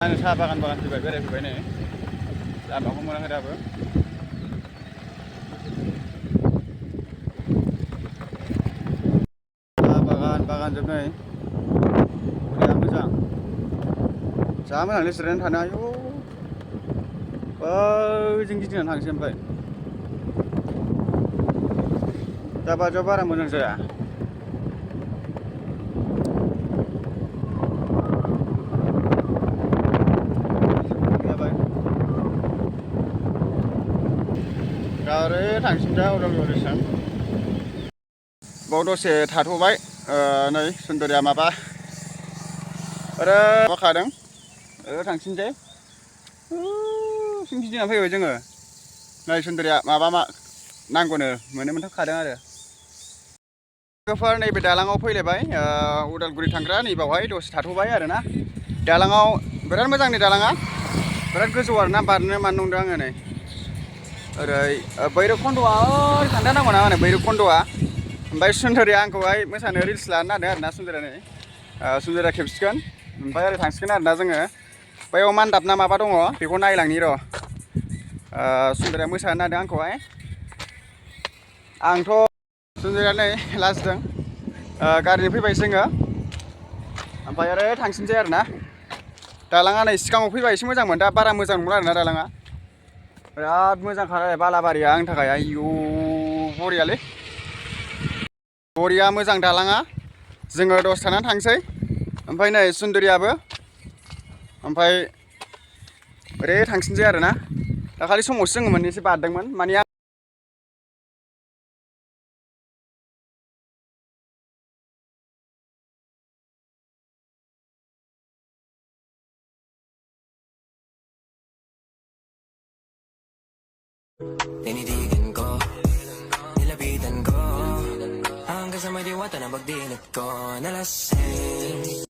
Anu saha bagan fैबाय बेरायफैबाय नै लामाखौ मोनाखै दाबो साहा बागान जोब नै उदाया मोजां जा मोजांलै जिरायनानै थानो आयौ बैजों गिदिंनानै थांसै ओमफ्राय दा बादियाव बारा मोजां जाया आरो थांसिनदा उदालगुरिसिम बाव दसे थाथ'बाय नै सुन्दरिया माबा आरो खादों थांसिनसै सिं गिदिंना फैबाय जोङो नै सुन्दरिया माबा नांगौनो मोनोमोनथ' खादों आरो लोगोफोर नैबे दालाङाव फैलायबाय उदालगुरि थांग्रा नैबावहाय दसे थाथ'बाय आरोना दालाङाव बिराद मोजांनि दालाङा बिराद गोजौ आरोना बारनो मानो नंदों आङो नै ओरै बैरबखन्द'आ ओरै थांथारनांगौ ना मा होनो बैरबखन्द'आ ओमफ्राय सुन्दरिया आंखौहाय मोसानो रिल्स लानो नागिरदों आरोना सुन्दरिया खेबसिगोन ओमफ्राय ओरै थांसिगोन आरोना जोङो बैयाव मान्दाब ना माबा दङ बेखौ नायलांनि र' सुन्दरिया मोसानो नागिरदों आंखौहाय आंथ' सुन्दरिया नै लाजिदों गारिजों फैबाय जोङो ओमफ्राय आरो थांसिनसै आरोना दालाङा नै सिगाङाव फैबा एसे मोजांमोन दा बारा मोजां नंला आरोना दालाङा बिराद मोजांथार बालाबारिया आंनि थाखाय आयौ बरियालै बरिया मोजां दालाङा जोङो दसे थानानै थांसै ओमफ्राय नै सुन्दरियाबो ओमफ्राय ओरै थांसिनसै आरोना दाखालि समावसो जोङो मोननैसो बारदोंमोन माने Tinitigan ko, nilapitan ko hanggang sa may diwata na pagdinig ko nalasing